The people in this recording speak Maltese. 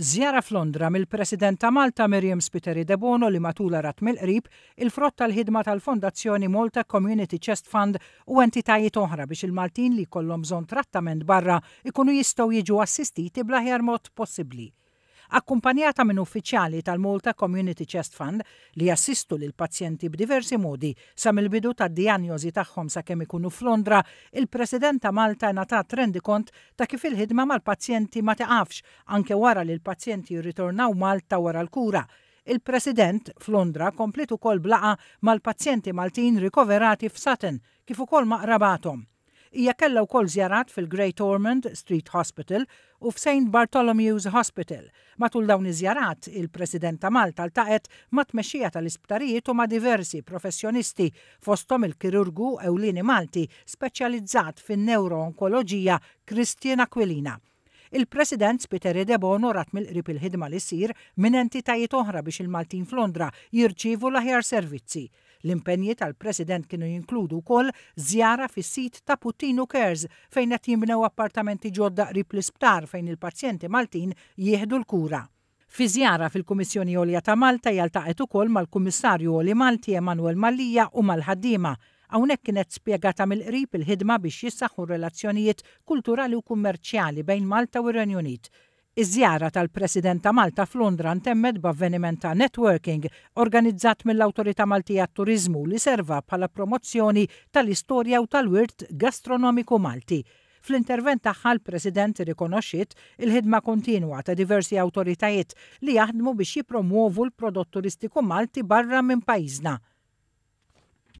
Żjara f'Londra mill-President ta' Malta Myriam Spiteri Debono li matulha rat mill-qrib il-frott tal-ħidma tal-Fondazzjoni Malta Community Chest Fund u entitajiet oħra biex il-Maltin li jkollhom bżonn trattament barra jkunu jistgħu jiġu assistiti bl-aħjar mod possibbli. Akkumpanjata minn uffiċjali tal-Malta Community Chest Fund li jassistu lill-pazjenti b'diversi modi sa mill-bidu tad-dijanjosi tagħhom sakemm ikunu f'Londra, il-President ta' Malta ngħatat rendikont ta' kif il-ħidma mal-pazjenti ma tiqafx anke wara li l-pazjenti jirritornaw Malta wara l-kura. Il-President, f'Londra, kompliet ukoll b'laqgħa mal-pazjenti Maltin rikoverati f'Sutton kif ukoll ma' qrabathom. Hija kellha wkoll żjarat fil-Great Ormond Street Hospital u f'Saint Bartholomew's Hospital. Matul dawn iż-żjarat, il-President ta' Malta ltaqgħet mat-tmexxija tal-isptarijiet u ma' diversi professjonisti, fosthom il-kirurgu ewlieni Malti speċjalizzat fin-newro-onkoloġija Christian Aquilina. Il-President Spiteri Debono rat mill-qrib il-ħidma li ssir minn entitajiet oħra biex il-Maltin f'Londra jirċievu l-aħjar servizzi. L-impenji tal-President kienu jinkludu wkoll żjara fis-sit ta' Puttinu Cares fejn qed jinbnew appartamenti ġodda qrib l-isptar fejn il-pazjenti Maltin jieħdu l-kura. Fi żjara fil-Kummissjoni Għolja ta' Malta hija ltaqgħet ukoll mal-Kummissarju Għoli Malti Emanuel Mallia u mal-ħaddiema. Hawnhekk kienet spjegata mill-qrib il-ħidma biex jissaħħu r-relazzjonijiet kulturali u kummerċjali bejn Malta u r-Renju Unit. Iż-żjara tal-President ta' Malta f'Londra ntemmet b'avveniment ta' networking organizzat mill-Awtorità Maltija għat-Turiżmu li serva bħala promozzjoni tal-istorja u tal-wirt gastronomiku Malti. Fl-intervent tagħha l-President irrikonoxxiet il-ħidma kontinwa ta' diversi awtoritajiet li jaħdmu biex jippromwovu l-prodott turistiku Malti barra minn pajjiżna.